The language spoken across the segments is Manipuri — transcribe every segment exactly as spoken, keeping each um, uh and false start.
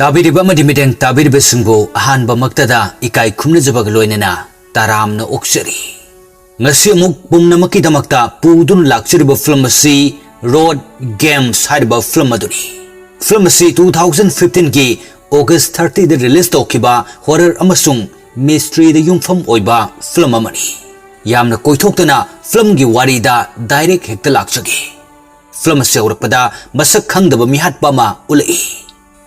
ꯇꯥꯕꯤꯔꯤꯕ ꯑꯃꯗꯤ ꯃꯤꯠꯌꯦꯡ ꯇꯥꯕꯤꯔꯤꯕꯁꯤꯡꯕꯨ ꯑꯍꯥꯟꯕꯃꯛꯇꯗ ꯏꯀꯥꯏ ꯈꯨꯝꯅꯖꯕꯒ ꯂꯣꯏꯅꯅ ꯇꯔꯥꯝꯅ ꯑꯣꯛꯆꯔꯤ꯫ ꯉꯁꯤ ꯑꯃꯨꯛ ꯄꯨꯝꯅꯃꯛꯀꯤꯗꯃꯛꯇ ꯄꯨꯗꯨꯅ ꯂꯥꯛꯆꯔꯤꯕ ꯐꯤꯂꯝ ꯑꯁꯤ ꯔꯣꯗ ꯒꯦꯝꯁ ꯍꯥꯏꯔꯤꯕ ꯐꯤꯂꯝ ꯑꯗꯨꯅꯤ꯫ ꯐꯤꯂꯝ ꯑꯁꯤ two thousand fifteen ꯒꯤ August thirty ꯗ ꯔꯤꯂꯤꯖ ꯇꯧꯈꯤꯕ ꯍꯣꯔꯔ ꯑꯃꯁꯨꯡ ꯃꯤꯁꯇ꯭ꯔꯤꯗ ꯌꯨꯝꯐꯝ ꯑꯣꯏꯕ ꯐꯤꯂꯝ ꯑꯃꯅꯤ꯫ ꯌꯥꯝꯅ ꯀꯣꯏꯊꯣꯛꯇꯅ ꯐꯤꯂꯝꯒꯤ ꯋꯥꯔꯤꯗ ꯗꯥꯏꯔꯦꯛ ꯍꯦꯛꯇ ꯂꯥꯛꯆꯒꯦ꯫ ꯐꯤꯂꯝ ꯑꯁꯤ ꯍꯧꯔꯛꯄꯗ ꯃꯁꯛ ꯈꯪꯗꯕ ꯃꯤꯍꯥꯠꯄ ꯑꯃ ꯎꯠꯂꯛꯏ꯫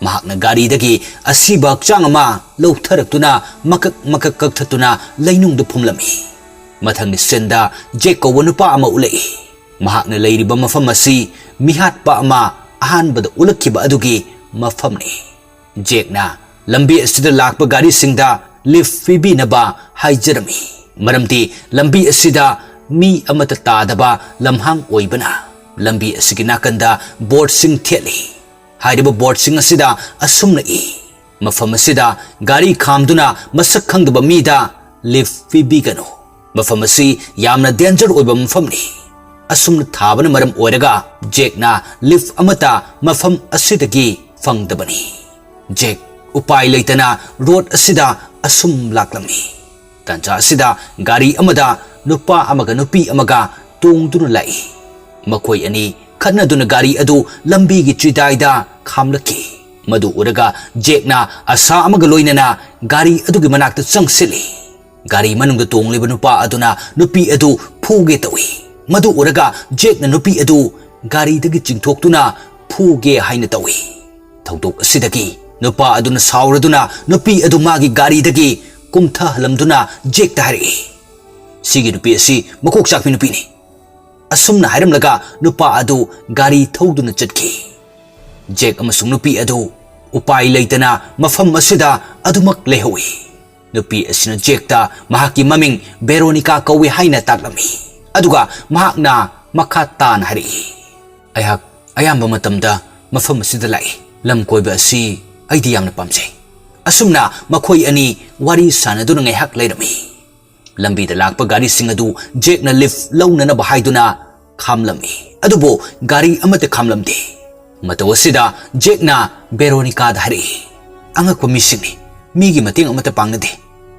ꯃꯍꯥꯛꯅ ꯒꯥꯔꯤꯗꯒꯤ ꯑꯁꯤꯕ ꯍꯛꯆꯥꯡ ꯑꯃ ꯂꯧꯊꯔꯛꯇꯨꯅ ꯃꯀꯛ ꯃꯀꯛ ꯀꯛꯊꯠꯇꯨꯅ ꯂꯩꯅꯨꯡꯗ ꯐꯨꯝꯂꯝꯃꯤ꯫ ꯃꯊꯪꯒꯤ ꯁꯤꯟꯗ ꯖꯦꯛ ꯀꯧꯕ ꯅꯨꯄꯥ ꯑꯃ ꯎꯠꯂꯛꯏ꯫ ꯃꯍꯥꯛꯅ ꯂꯩꯔꯤꯕ ꯃꯐꯝ ꯑꯁꯤ ꯃꯤꯍꯥꯠꯄ ꯑꯃ ꯑꯍꯥꯟꯕꯗ ꯎꯠꯂꯛꯈꯤꯕ ꯑꯗꯨꯒꯤ ꯃꯐꯝꯅꯤ꯫ ꯖꯦꯛꯅ ꯂꯝꯕꯤ ꯑꯁꯤꯗ ꯂꯥꯛꯄ ꯒꯥꯔꯤꯁꯤꯡꯗ ꯂꯤꯐ ꯄꯤꯕꯤꯅꯕ ꯍꯥꯏꯖꯔꯝꯃꯤ, ꯃꯔꯝꯗꯤ ꯂꯝꯕꯤ ꯑꯁꯤꯗ ꯃꯤ ꯑꯃꯠꯇ ꯇꯥꯗꯕ ꯂꯝꯍꯥꯡ ꯑꯣꯏꯕꯅ꯫ ꯂꯝꯕꯤ ꯑꯁꯤꯒꯤ ꯅꯥꯀꯟꯗ ꯕꯣꯔꯗꯁꯤꯡ ꯊꯦꯠꯂꯤ꯫ ꯍꯥꯏꯔꯤꯕ ꯕꯣꯔꯗꯁꯤꯡ ꯑꯁꯤꯗ ꯑꯁꯨꯝꯅ ꯏ, "ꯃꯐꯝ ꯑꯁꯤꯗ ꯒꯥꯔꯤ ꯈꯥꯝꯗꯨꯅ ꯃꯁꯛ ꯈꯪꯗꯕ ꯃꯤꯗ ꯂꯤꯐ ꯄꯤꯕꯤꯒꯅꯨ꯫ ꯃꯐꯝ ꯑꯁꯤ ꯌꯥꯝꯅ ꯗꯦꯟꯖꯔ ꯑꯣꯏꯕ ꯃꯐꯝꯅꯤ"꯫ ꯑꯁꯨꯝꯅ ꯊꯥꯕꯅ ꯃꯔꯝ ꯑꯣꯏꯔꯒ ꯖꯦꯛꯅ ꯂꯤꯐ ꯑꯃꯠꯇ ꯃꯐꯝ ꯑꯁꯤꯗꯒꯤ ꯐꯪꯗꯕꯅꯤ꯫ ꯖꯦꯛ ꯎꯄꯥꯏ ꯂꯩꯇꯅ ꯔꯣꯗ ꯑꯁꯤꯗ ꯑꯁꯨꯝ ꯂꯥꯛꯂꯝꯃꯤ꯫ ꯇꯥꯟꯖꯥ ꯑꯁꯤꯗ ꯒꯥꯔꯤ ꯑꯃꯗ ꯅꯨꯄꯥ ꯑꯃꯒ ꯅꯨꯄꯤ ꯑꯃꯒ ꯇꯣꯡꯗꯨꯅ ꯂꯥꯛꯏ꯫ ꯃꯈꯣꯏ ꯑꯅꯤ ꯈꯠꯅꯗꯨꯅ ꯒꯥꯔꯤ ꯑꯗꯨ ꯂꯝꯕꯤꯒꯤ ꯆꯤꯗꯥꯏꯗ ꯈꯥꯝꯂꯛꯈꯤ꯫ ꯃꯗꯨ ꯎꯔꯒ ꯖꯦꯛꯅ ꯑꯁꯥ ꯑꯃꯒ ꯂꯣꯏꯅꯅ ꯒꯥꯔꯤ ꯑꯗꯨꯒꯤ ꯃꯅꯥꯛꯇ ꯆꯪꯁꯤꯜꯂꯤ꯫ ꯒꯥꯔꯤ ꯃꯅꯨꯡꯗ ꯇꯣꯡꯂꯤꯕ ꯅꯨꯄꯥ ꯑꯗꯨꯅ ꯅꯨꯄꯤ ꯑꯗꯨ ꯐꯨꯒꯦ ꯇꯧꯏ꯫ ꯃꯗꯨ ꯎꯔꯒ ꯖꯦꯛꯅ ꯅꯨꯄꯤ ꯑꯗꯨ ꯒꯥꯔꯤꯗꯒꯤ ꯆꯤꯡꯊꯣꯛꯇꯨꯅ ꯐꯨꯒꯦ ꯍꯥꯏꯅ ꯇꯧꯏ꯫ ꯊꯧꯗꯣꯛ ꯑꯁꯤꯗꯒꯤ ꯅꯨꯄꯥ ꯑꯗꯨꯅ ꯁꯥꯎꯔꯗꯨꯅ ꯅꯨꯄꯤ ꯑꯗꯨ ꯃꯥꯒꯤ ꯒꯥꯔꯤꯗꯒꯤ ꯀꯨꯝꯊꯍꯜꯂꯝꯗꯨꯅ ꯖꯦꯛꯇ ꯍꯥꯏꯔꯛꯏ, "ꯁꯤꯒꯤ ꯅꯨꯄꯤ ꯑꯁꯤ ꯃꯀꯣꯛ ꯆꯥꯛꯄꯤ ꯅꯨꯄꯤꯅꯤ"꯫ ꯑꯁꯨꯝꯅ ꯍꯥꯏꯔꯝꯂꯒ ꯅꯨꯄꯥ ꯑꯗꯨ ꯒꯥꯔꯤ ꯊꯧꯗꯨꯅ ꯆꯠꯈꯤ꯫ ꯖꯦꯛ ꯑꯃꯁꯨꯡ ꯅꯨꯄꯤ ꯑꯗꯨ ꯎꯄꯥꯏ ꯂꯩꯇꯅ ꯃꯐꯝ ꯑꯁꯤꯗ ꯑꯗꯨꯃꯛ ꯂꯩꯍꯧꯏ꯫ ꯅꯨꯄꯤ ꯑꯁꯤꯅ ꯖꯦꯛꯇ ꯃꯍꯥꯛꯀꯤ ꯃꯃꯤꯡ ꯚꯦꯔꯣꯅꯤꯀꯥ ꯀꯧꯏ ꯍꯥꯏꯅ ꯇꯥꯛꯂꯝꯃꯤ, ꯑꯗꯨꯒ ꯃꯍꯥꯛꯅ ꯃꯈꯥ ꯇꯥꯅ ꯍꯥꯏꯔꯛꯏ, "ꯑꯩꯍꯥꯛ ꯑꯌꯥꯝꯕ ꯃꯇꯝꯗ ꯃꯐꯝ ꯑꯁꯤꯗ ꯂꯥꯛꯏ꯫ ꯂꯝ ꯀꯣꯏꯕ ꯑꯁꯤ ꯑꯩꯗꯤ ꯌꯥꯝꯅ ꯄꯥꯝꯖꯩ"꯫ ꯑꯁꯨꯝꯅ ꯃꯈꯣꯏ ꯑꯅꯤ ꯋꯥꯔꯤ ꯁꯥꯟꯅꯗꯨꯅ ꯉꯥꯏꯍꯥꯛ ꯂꯩꯔꯝꯃꯤ꯫ ꯂꯝꯕꯤꯗ ꯂꯥꯛꯄ ꯒꯥꯔꯤꯁꯤꯡ ꯑꯗꯨ ꯖꯦꯛꯅ ꯂꯤꯐ ꯂꯧꯅꯅꯕ ꯍꯥꯏꯗꯨꯅ ꯈꯥꯝꯂꯝꯃꯤ, ꯑꯗꯨꯕꯨ ꯒꯥꯔꯤ ꯑꯃꯠꯇ ꯈꯥꯝꯂꯝꯗꯦ꯫ ꯃꯇꯧ ꯑꯁꯤꯗ ꯖꯦꯛꯅ ꯕꯦꯔꯣꯅꯤꯀꯥꯗ ꯍꯥꯏꯔꯛꯏ, "ꯑꯉꯛꯄ ꯃꯤꯁꯤꯡꯅꯤ, ꯃꯤꯒꯤ ꯃꯇꯦꯡ ꯑꯃꯠꯇ ꯄꯥꯡꯅꯗꯦ,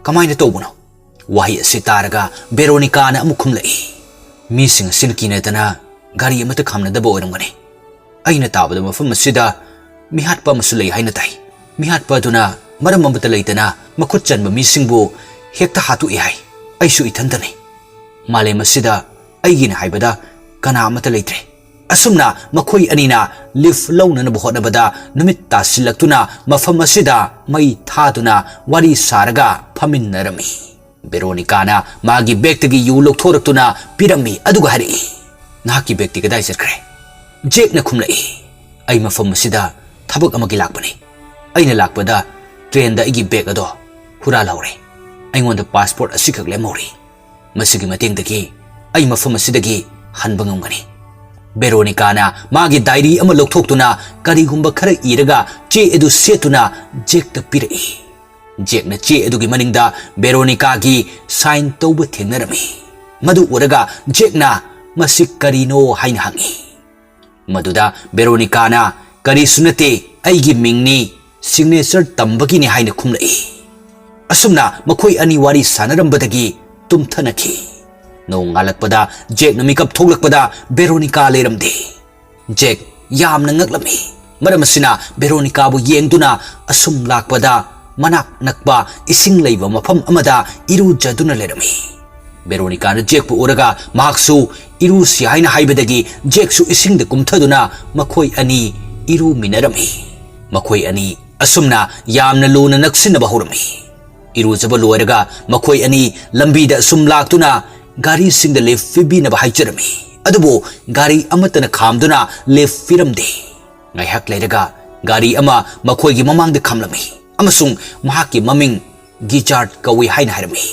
ꯀꯃꯥꯏꯅ ꯇꯧꯕꯅꯣ?" ꯋꯥꯍꯩ ꯑꯁꯤ ꯇꯥꯔꯒ ꯕꯦꯔꯣꯅꯤꯀꯥꯅ ꯑꯃꯨꯛ ꯈꯨꯝꯂꯛꯏ, "ꯃꯤꯁꯤꯡ ꯑꯁꯤꯅ ꯀꯤꯅꯗꯅ ꯒꯥꯔꯤ ꯑꯃꯠꯇ ꯈꯥꯝꯅꯗꯕ ꯑꯣꯏꯔꯝꯒꯅꯤ꯫ ꯑꯩꯅ ꯇꯥꯕꯗ ꯃꯐꯝ ꯑꯁꯤꯗ ꯃꯤꯍꯥꯠꯄ ꯑꯃꯁꯨ ꯂꯩ ꯍꯥꯏꯅ ꯇꯥꯏ꯫ ꯃꯤꯍꯥꯠꯄ ꯑꯗꯨꯅ ꯃꯔꯝ ꯑꯃꯠꯇ ꯂꯩꯇꯅ ꯃꯈꯨꯠ ꯆꯟꯕ ꯃꯤꯁꯤꯡꯕꯨ ꯍꯦꯛꯇ ꯍꯥꯠꯇꯣꯛꯏ ꯍꯥꯏ꯫ ꯑꯩꯁꯨ ꯏꯊꯟꯇꯅꯤ꯫ ꯃꯥꯂꯦꯝ ꯑꯁꯤꯗ ꯑꯩꯒꯤꯅ ꯍꯥꯏꯕꯗ ꯀꯅꯥ ꯑꯃꯠꯇ ꯂꯩꯇ꯭ꯔꯦ꯫" ꯑꯁꯨꯝꯅ ꯃꯈꯣꯏ ꯑꯅꯤꯅ ꯂꯤꯐ ꯂꯧꯅꯅꯕ ꯍꯣꯠꯅꯕꯗ ꯅꯨꯃꯤꯠ ꯇꯥꯁꯤꯜꯂꯛꯇꯨꯅ ꯃꯐꯝ ꯑꯁꯤꯗ ꯃꯩ ꯊꯥꯗꯨꯅ ꯋꯥꯔꯤ ꯁꯥꯔꯒ ꯐꯝꯃꯤꯟꯅꯔꯝꯃꯤ꯫ ꯕꯦꯔꯣꯅꯤꯀꯥꯅ ꯃꯥꯒꯤ ꯕꯦꯒꯇꯒꯤ ꯌꯨ ꯂꯧꯊꯣꯔꯛꯇꯨꯅ ꯄꯤꯔꯝꯃꯤ, ꯑꯗꯨꯒ ꯍꯥꯏꯔꯛꯏ, "ꯅꯍꯥꯛꯀꯤ ꯕꯦꯒꯇꯤ ꯀꯗꯥꯏ ꯆꯠꯈ꯭ꯔꯦ?" ꯖꯦꯛꯅ ꯈꯨꯝꯂꯛꯏ, "ꯑꯩ ꯃꯐꯝ ꯑꯁꯤꯗ ꯊꯕꯛ ꯑꯃꯒꯤ ꯂꯥꯛꯄꯅꯤ꯫ ꯑꯩꯅ ꯂꯥꯛꯄꯗ ꯇ꯭ꯔꯦꯟꯗ ꯑꯩꯒꯤ ꯕꯦꯒ ꯑꯗꯣ ꯍꯨꯔꯥꯜꯍꯧꯔꯦ꯫ ꯑꯩꯉꯣꯟꯗ ꯄꯥꯁꯄꯣꯔꯠ ꯑꯁꯤꯈꯛ ꯂꯦꯝꯍꯧꯔꯤ꯫ ꯃꯁꯤꯒꯤ ꯃꯇꯦꯡꯗꯒꯤ ꯑꯩ ꯃꯐꯝ ꯑꯁꯤꯗꯒꯤ ꯍꯟꯕ ꯉꯝꯒꯅꯤ꯫" ꯕꯦꯔꯣꯅꯤꯀꯥꯅ ꯃꯥꯒꯤ ꯗꯥꯏꯔꯤ ꯑꯃ ꯂꯧꯊꯣꯛꯇꯨꯅ ꯀꯔꯤꯒꯨꯝꯕ ꯈꯔ ꯏꯔꯒ ꯆꯦ ꯑꯗꯨ ꯁꯦꯠꯇꯨꯅ ꯖꯦꯛꯇ ꯄꯤꯔꯛꯏ꯫ ꯖꯦꯛꯅ ꯆꯦ ꯑꯗꯨꯒꯤ ꯃꯅꯤꯡꯗ ꯕꯦꯔꯣꯅꯤꯀꯥꯒꯤ ꯁꯥꯏꯟ ꯇꯧꯕ ꯊꯦꯡꯅꯔꯝꯃꯤ꯫ ꯃꯗꯨ ꯎꯔꯒ ꯖꯦꯛꯅ, "ꯃꯁꯤ ꯀꯔꯤꯅꯣ?" ꯍꯥꯏꯅ ꯍꯪꯉꯤ꯫ ꯃꯗꯨꯗ ꯕꯦꯔꯣꯅꯤꯀꯥꯅ, "ꯀꯔꯤꯁꯨ ꯅꯠꯇꯦ, ꯑꯩꯒꯤ ꯃꯤꯡꯅꯤ, ꯁꯤꯒꯅꯦꯆꯔ ꯇꯝꯕꯒꯤꯅꯤ" ꯍꯥꯏꯅ ꯈꯨꯝꯂꯛꯏ꯫ ꯑꯁꯨꯝꯅ ꯃꯈꯣꯏ ꯑꯅꯤ ꯋꯥꯔꯤ ꯁꯥꯟꯅꯔꯝꯕꯗꯒꯤ ꯇꯨꯝꯊꯅꯈꯤ꯫ ꯅꯣꯡꯉꯥꯜꯂꯛꯄꯗ ꯖꯦꯛꯅ ꯃꯤꯀꯞ ꯊꯣꯛꯂꯛꯄꯗ ꯕꯦꯔꯣꯅꯤꯀꯥ ꯂꯩꯔꯝꯗꯦ꯫ ꯖꯦꯛ ꯌꯥꯝꯅ ꯉꯛꯂꯝꯃꯤ꯫ ꯃꯔꯝ ꯑꯁꯤꯅ ꯕꯦꯔꯣꯅꯤꯀꯥꯕꯨ ꯌꯦꯡꯗꯨꯅ ꯑꯁꯨꯝ ꯂꯥꯛꯄꯗ ꯃꯅꯥꯛ ꯅꯛꯄ ꯏꯁꯤꯡ ꯂꯩꯕ ꯃꯐꯝ ꯑꯃꯗ ꯏꯔꯨꯖꯗꯨꯅ ꯂꯩꯔꯝꯃꯤ꯫ ꯕꯦꯔꯣꯅꯤꯀꯥꯅ ꯖꯦꯛꯄꯨ ꯎꯔꯒ ꯃꯍꯥꯛꯁꯨ ꯏꯔꯨꯁꯤ ꯍꯥꯏꯅ ꯍꯥꯏꯕꯗꯒꯤ ꯖꯦꯛꯁꯨ ꯏꯁꯤꯡꯗ ꯀꯨꯝꯊꯗꯨꯅ ꯃꯈꯣꯏ ꯑꯅꯤ ꯏꯔꯨꯃꯤꯟꯅꯔꯝꯃꯤ꯫ ꯃꯈꯣꯏ ꯑꯅꯤ ꯑꯁꯨꯝꯅ ꯌꯥꯝꯅ ꯂꯨꯅ ꯅꯛꯁꯤꯟꯅꯕ ꯍꯧꯔꯝꯃꯤ꯫ ꯏꯔꯨꯖꯕ ꯂꯣꯏꯔꯒ ꯃꯈꯣꯏ ꯑꯅꯤ ꯂꯝꯕꯤꯗ ꯑꯁꯨꯝ ꯂꯥꯛꯇꯨꯅ ꯒꯥꯔꯤꯁꯤꯡꯗ ꯂꯤꯐ ꯄꯤꯕꯤꯅꯕ ꯍꯥꯏꯖꯔꯝꯃꯤ꯫ ꯑꯗꯨꯕꯨ ꯒꯥꯔꯤ ꯑꯃꯠꯇꯅ ꯈꯥꯝꯗꯨꯅ ꯂꯤꯐ ꯄꯤꯔꯝꯗꯦ꯫ ꯉꯥꯏꯍꯥꯛ ꯂꯩꯔꯒ ꯒꯥꯔꯤ ꯑꯃ ꯃꯈꯣꯏꯒꯤ ꯃꯃꯥꯡꯗ ꯈꯥꯝꯂꯝꯃꯤ ꯑꯃꯁꯨꯡ ꯃꯍꯥꯛꯀꯤ ꯃꯃꯤꯡ ꯒꯤꯖꯥꯔꯗ ꯀꯧꯏ ꯍꯥꯏꯅ ꯍꯥꯏꯔꯝꯃꯤ꯫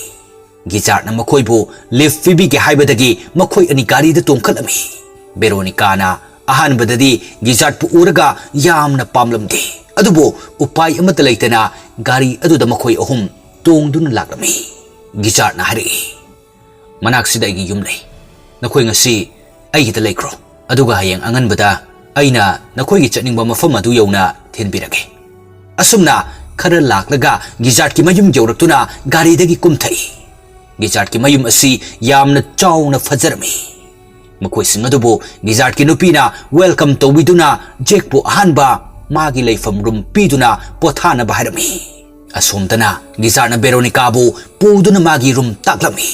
ꯒꯤꯖꯥꯔꯗꯅ ꯃꯈꯣꯏꯕꯨ ꯂꯤꯐ ꯄꯤꯕꯤꯒꯦ ꯍꯥꯏꯕꯗꯒꯤ ꯃꯈꯣꯏ ꯑꯅꯤ ꯒꯥꯔꯤꯗ ꯇꯣꯡꯈꯠꯂꯝꯃꯤ꯫ ꯕꯦꯔꯣꯅꯤꯀꯥꯅ ꯑꯍꯥꯟꯕꯗꯗꯤ ꯒꯤꯖꯥꯔꯗꯄꯨ ꯎꯔꯒ ꯌꯥꯝꯅ ꯄꯥꯝꯂꯝꯗꯦ, ꯑꯗꯨꯕꯨ ꯎꯄꯥꯏ ꯑꯃꯠꯇ ꯂꯩꯇꯅ ꯒꯥꯔꯤ ꯑꯗꯨꯗ ꯃꯈꯣꯏ ꯑꯍꯨꯝ ꯇꯣꯡꯗꯨꯅ ꯂꯥꯛꯂꯝꯃꯤ꯫ ꯒꯤꯖꯥꯔꯗꯅ ꯍꯥꯏꯔꯛꯏ, "ꯃꯅꯥꯛꯁꯤꯗ ꯑꯩꯒꯤ ꯌꯨꯝ ꯂꯩ꯫ ꯅꯈꯣꯏ ꯉꯁꯤ ꯑꯩꯒꯤꯗ ꯂꯩꯈ꯭ꯔꯣ, ꯑꯗꯨꯒ ꯍꯌꯦꯡ ꯑꯉꯟꯕꯗ ꯑꯩꯅ ꯅꯈꯣꯏꯒꯤ ꯆꯠꯅꯤꯡꯕ ꯃꯐꯝ ꯑꯗꯨ ꯌꯧꯅ ꯊꯤꯟꯕꯤꯔꯒꯦ꯫ ꯑꯁꯨꯝꯅ ꯈꯔ ꯂꯥꯛꯂꯒ ꯒꯤꯖꯥꯔꯠꯀꯤ ꯃꯌꯨꯝ ꯌꯧꯔꯛꯇꯨꯅ ꯒꯥꯔꯤꯗꯒꯤ ꯀꯨꯝꯊꯛꯏ꯫ ꯒꯤꯖꯥꯔꯠꯀꯤ ꯃꯌꯨꯝ ꯑꯁꯤ ꯌꯥꯝꯅ ꯆꯥꯎꯅ ꯐꯖꯔꯝꯃꯤ꯫ ꯃꯈꯣꯏꯁꯤꯡ ꯑꯗꯨꯕꯨ ꯒꯤꯖꯥꯔꯠꯀꯤ ꯅꯨꯄꯤꯅ welcome ꯇꯧꯕꯤꯗꯨꯅ ꯖꯦꯛꯄꯨ ꯑꯍꯥꯟꯕ ꯃꯥꯒꯤ ꯂꯩꯐꯝ ꯔꯨꯝ ꯄꯤꯗꯨꯅ ꯄꯣꯊꯥꯅꯕ ꯍꯥꯏꯔꯝꯃꯤ꯫ ꯑꯁꯣꯝꯗꯅ ꯒꯤꯖꯥꯔꯠꯅ ꯕꯦꯔꯣꯅꯤꯀꯥꯕꯨ ꯄꯨꯗꯨꯅ ꯃꯥꯒꯤ ꯔꯨꯝ ꯇꯥꯛꯂꯝꯃꯤ꯫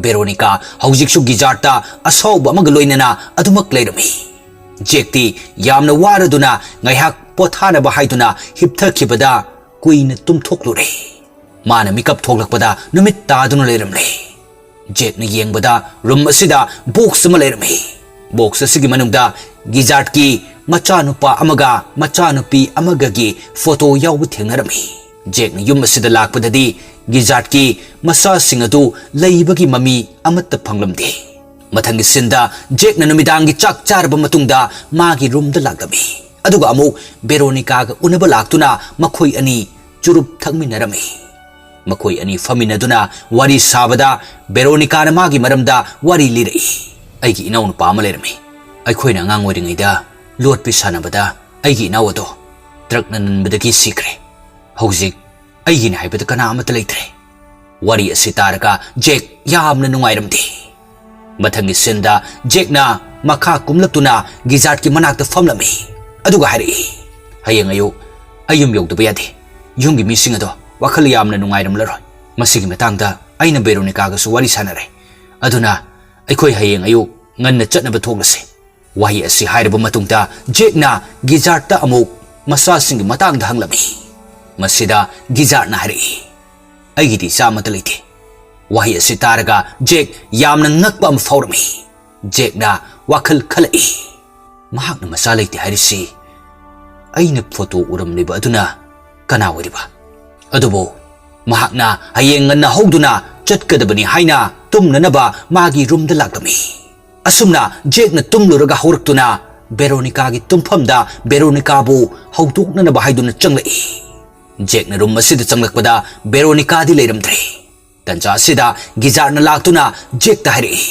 ꯕꯦꯔꯣꯅꯤꯀꯥ ꯍꯧꯖꯤꯛꯁꯨ ꯒꯤꯖꯥꯔꯠꯇ ꯑꯁꯥꯎꯕ ꯑꯃꯒ ꯂꯣꯏꯅꯅ ꯑꯗꯨꯃꯛ ꯂꯩꯔꯝꯃꯤ꯫ ꯖꯦꯛꯇꯤ ꯌꯥꯝꯅ ꯋꯥꯔꯗꯨꯅ ꯉꯥꯏꯍꯥꯛ ꯄꯣꯊꯥꯅꯕ ꯍꯥꯏꯗꯨꯅ ꯍꯤꯞꯊꯈꯤꯕꯗ ꯀꯨꯏꯅ ꯇꯨꯝꯊꯣꯛꯂꯨꯔꯦ꯫ ꯃꯥꯅ ꯃꯤꯀꯞ ꯊꯣꯛꯂꯛꯄꯗ ꯅꯨꯃꯤꯠ ꯇꯥꯗꯨꯅ ꯂꯩꯔꯝꯂꯦ꯫ ꯖꯦꯛꯅ ꯌꯦꯡꯕꯗ ꯔꯨꯝ ꯑꯁꯤꯗ ꯕꯣꯛꯁ ꯑꯃ ꯂꯩꯔꯝꯃꯤ꯫ ꯕꯣꯛꯁ ꯑꯁꯤꯒꯤ ꯃꯅꯨꯡꯗ ꯒꯤꯖꯥꯔꯠꯀꯤ ꯃꯆꯥꯅꯨꯄꯥ ꯑꯃꯒ ꯃꯆꯥꯅꯨꯄꯤ ꯑꯃꯒꯒꯤ ꯐꯣꯇꯣ ꯌꯥꯎꯕ ꯊꯦꯡꯅꯔꯝꯃꯤ꯫ ꯖꯦꯛꯅ ꯌꯨꯝ ꯑꯁꯤꯗ ꯂꯥꯛꯄꯗꯗꯤ ꯒꯤꯖꯥꯔꯠꯀꯤ ꯃꯆꯥꯁꯤꯡ ꯑꯗꯨ ꯂꯩꯕꯒꯤ ꯃꯃꯤ ꯑꯃꯠꯇ ꯐꯪꯂꯝꯗꯦ꯫ ꯃꯊꯪꯒꯤ ꯁꯤꯟꯗ ꯖꯦꯛꯅ ꯅꯨꯃꯤꯗꯥꯡꯒꯤ ꯆꯥꯛ ꯆꯥꯔꯕ ꯃꯇꯨꯡꯗ ꯃꯥꯒꯤ ꯔꯨꯝꯗ ꯂꯥꯛꯂꯝꯃꯤ꯫ ꯑꯗꯨꯒ ꯑꯃꯨꯛ ꯕꯦꯔꯣꯅꯤꯀꯥꯒ ꯎꯅꯕ ꯂꯥꯛꯇꯨꯅ ꯃꯈꯣꯏ ꯑꯅꯤ ꯆꯨꯔꯨꯞ ꯊꯛꯃꯤꯟꯅꯔꯝꯃꯤ꯫ ꯃꯈꯣꯏ ꯑꯅꯤ ꯐꯝꯃꯤꯟꯅꯗꯨꯅ ꯋꯥꯔꯤ ꯁꯥꯕꯗ ꯕꯦꯔꯣꯅꯤꯀꯥꯅ ꯃꯥꯒꯤ ꯃꯔꯝꯗ ꯋꯥꯔꯤ ꯂꯤꯔꯛꯏ꯫ ꯑꯩꯒꯤ ꯏꯅꯥꯎꯅꯨꯄꯥ ꯑꯃ ꯂꯩꯔꯝꯃꯤ꯫ ꯑꯩꯈꯣꯏꯅ ꯑꯉꯥꯡ ꯑꯣꯏꯔꯤꯉꯩꯗ ꯂꯣꯠꯄꯤ ꯁꯥꯟꯅꯕꯗ ꯑꯩꯒꯤ ꯏꯅꯥꯎ ꯑꯗꯣ ꯇ꯭ꯔꯛꯅ ꯅꯟꯕꯗꯒꯤ ꯁꯤꯈ꯭ꯔꯦ꯫ ꯍꯧꯖꯤꯛ ꯑꯩꯒꯤꯅꯤ ꯍꯥꯏꯕꯗ ꯀꯅꯥ ꯑꯃꯠꯇ ꯂꯩꯇ꯭ꯔꯦ꯫ ꯋꯥꯔꯤ ꯑꯁꯤ ꯇꯥꯔꯒ ꯖꯦꯛ ꯌꯥꯝꯅ ꯅꯨꯡꯉꯥꯏꯔꯝꯗꯦ꯫ ꯃꯊꯪꯒꯤ ꯁꯤꯟꯗ ꯖꯦꯛꯅ ꯃꯈꯥ ꯀꯨꯝꯂꯛꯇꯨꯅ ꯒꯤꯖꯥꯔꯠꯀꯤ ꯃꯅꯥꯛꯇ ꯐꯝꯂꯝꯃꯤ꯫ ꯑꯗꯨꯒ ꯍꯥꯏꯔꯛꯏ, "ꯍꯌꯦꯡ ꯑꯌꯨꯛ ꯑꯩ ꯌꯨꯝ ꯌꯧꯗꯕ ꯌꯥꯗꯦ꯫ ꯌꯨꯝꯒꯤ ꯃꯤꯁꯤꯡ ꯑꯗꯣ ꯋꯥꯈꯜ ꯌꯥꯝꯅ ꯅꯨꯡꯉꯥꯏꯔꯝꯂꯔꯣꯏ꯫ ꯃꯁꯤꯒꯤ ꯃꯇꯥꯡꯗ ꯑꯩꯅ ꯕꯦꯔꯣꯅꯤꯀꯥꯒꯁꯨ ꯋꯥꯔꯤ ꯁꯥꯟꯅꯔꯦ꯫ ꯑꯗꯨꯅ ꯑꯩꯈꯣꯏ ꯍꯌꯦꯡ ꯑꯌꯨꯛ ꯉꯟꯅ ꯆꯠꯅꯕ ꯊꯣꯛꯂꯁꯤ꯫" ꯋꯥꯍꯩ ꯑꯁꯤ ꯍꯥꯏꯔꯕ ꯃꯇꯨꯡꯗ ꯖꯦꯛꯅ ꯒꯤꯖꯥꯔꯠꯇ ꯑꯃꯨꯛ ꯃꯆꯥꯁꯤꯡꯒꯤ ꯃꯇꯥꯡꯗ ꯍꯪꯂꯝꯃꯤ꯫ ꯃꯁꯤꯗ ꯒꯤꯖꯥꯔꯠꯅ ꯍꯥꯏꯔꯛꯏ, "ꯑꯩꯒꯤꯗꯤ ꯏꯆꯥ ꯑꯃꯠꯇ ꯂꯩꯇꯦ꯫" ꯋꯥꯍꯩ ꯑꯁꯤ ꯇꯥꯔꯒ ꯖꯦꯛ ꯌꯥꯝꯅ ꯉꯛꯄ ꯑꯃ ꯐꯥꯎꯔꯝꯃꯤ꯫ ꯖꯦꯛꯅ ꯋꯥꯈꯜ ꯈꯜꯂꯛꯏ, "ꯃꯍꯥꯛꯅ ꯃꯆꯥ ꯂꯩꯇꯦ ꯍꯥꯏꯔꯤꯁꯤ ꯑꯩꯅ ꯐꯣꯇꯣ ꯎꯔꯝꯂꯤꯕ ꯑꯗꯨꯅ ꯀꯅꯥ ꯑꯣꯏꯔꯤꯕ?" ꯑꯗꯨꯕꯨ ꯃꯍꯥꯛꯅ ꯍꯌꯦꯡ ꯉꯟꯅ ꯍꯧꯗꯨꯅ ꯆꯠꯀꯗꯕꯅꯤ ꯍꯥꯏꯅ ꯇꯨꯝꯅꯅꯕ ꯃꯥꯒꯤ ꯔꯨꯝꯗ ꯂꯥꯛꯂꯝꯃꯤ꯫ ꯑꯁꯨꯝꯅ ꯖꯦꯛꯅ ꯇꯨꯝꯂꯨꯔꯒ ꯍꯧꯔꯛꯇꯨꯅ ꯕꯦꯔꯣꯅꯤꯀꯥꯒꯤ ꯇꯨꯝꯐꯝꯗ ꯕꯦꯔꯣꯅꯤꯀꯥꯕꯨ ꯍꯧꯗꯣꯛꯅꯅꯕ ꯍꯥꯏꯗꯨꯅ ꯆꯪꯂꯛꯏ꯫ ꯖꯦꯛꯅ ꯔꯨꯝ ꯑꯁꯤꯗ ꯆꯪꯂꯛꯄꯗ ꯕꯦꯔꯣꯅꯤꯀꯥꯗꯤ ꯂꯩꯔꯝꯗ꯭ꯔꯦ꯫ ꯇꯟꯖꯥ ꯑꯁꯤꯗ ꯒꯤꯖꯥꯔꯠꯅ ꯂꯥꯛꯇꯨꯅ ꯖꯦꯛꯇ ꯍꯥꯏꯔꯛꯏ,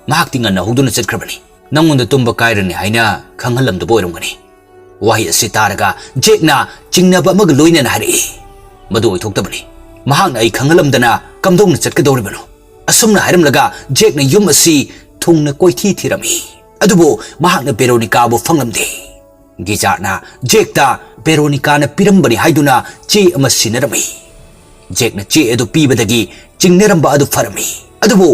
"ꯃꯍꯥꯛꯇꯤ ꯉꯟꯅ ꯍꯧꯗꯨꯅ ꯆꯠꯈ꯭ꯔꯕꯅꯤ꯫ "ꯅꯪꯉꯣꯟꯗ ꯇꯨꯝꯕ ꯀꯥꯏꯔꯅꯤ ꯍꯥꯏꯅ ꯈꯪꯍꯜꯂꯝꯗꯕ ꯑꯣꯏꯔꯝꯒꯅꯤ"꯫ ꯋꯥꯍꯩ ꯑꯁꯤ ꯇꯥꯔꯒ ꯖꯦꯛꯅ ꯆꯤꯡꯅꯕ ꯑꯃꯒ ꯂꯣꯏꯅꯅ ꯍꯥꯏꯔꯛꯏ, "ꯃꯗꯨ ꯑꯣꯏꯊꯣꯛꯇꯕꯅꯤ꯫ ꯃꯍꯥꯛꯅ ꯑꯩ ꯈꯪꯍꯜꯂꯝꯗꯅ ꯀꯝꯗꯧꯅ ꯆꯠꯀꯗꯧꯔꯤꯕꯅꯣ?" ꯑꯁꯨꯝꯅ ꯍꯥꯏꯔꯝꯂꯒ ꯖꯦꯛꯅ ꯌꯨꯝ ꯑꯁꯤ ꯊꯨꯡꯅ ꯀꯣꯏꯊꯤ ꯊꯤꯔꯝꯃꯤ꯫ ꯑꯗꯨꯕꯨ ꯃꯍꯥꯛꯅ ꯕꯦꯔꯣꯅꯤꯀꯥꯕꯨ ꯐꯪꯂꯝꯗꯦ꯫ ꯒꯤꯖꯥꯔꯠꯅ ꯖꯦꯛꯇ ꯕꯦꯔꯣꯅꯤꯀꯥꯅ ꯄꯤꯔꯝꯕꯅꯤ ꯍꯥꯏꯗꯨꯅ ꯆꯦ ꯑꯃ ꯁꯤꯟꯅꯔꯝꯃꯤ꯫ ꯖꯦꯛꯅ ꯆꯦ ꯑꯗꯨ ꯄꯤꯕꯗꯒꯤ ꯆꯤꯡꯅꯔꯝꯕ ꯑꯗꯨ ꯐꯔꯝꯃꯤ꯫ ꯑꯗꯨꯕꯨ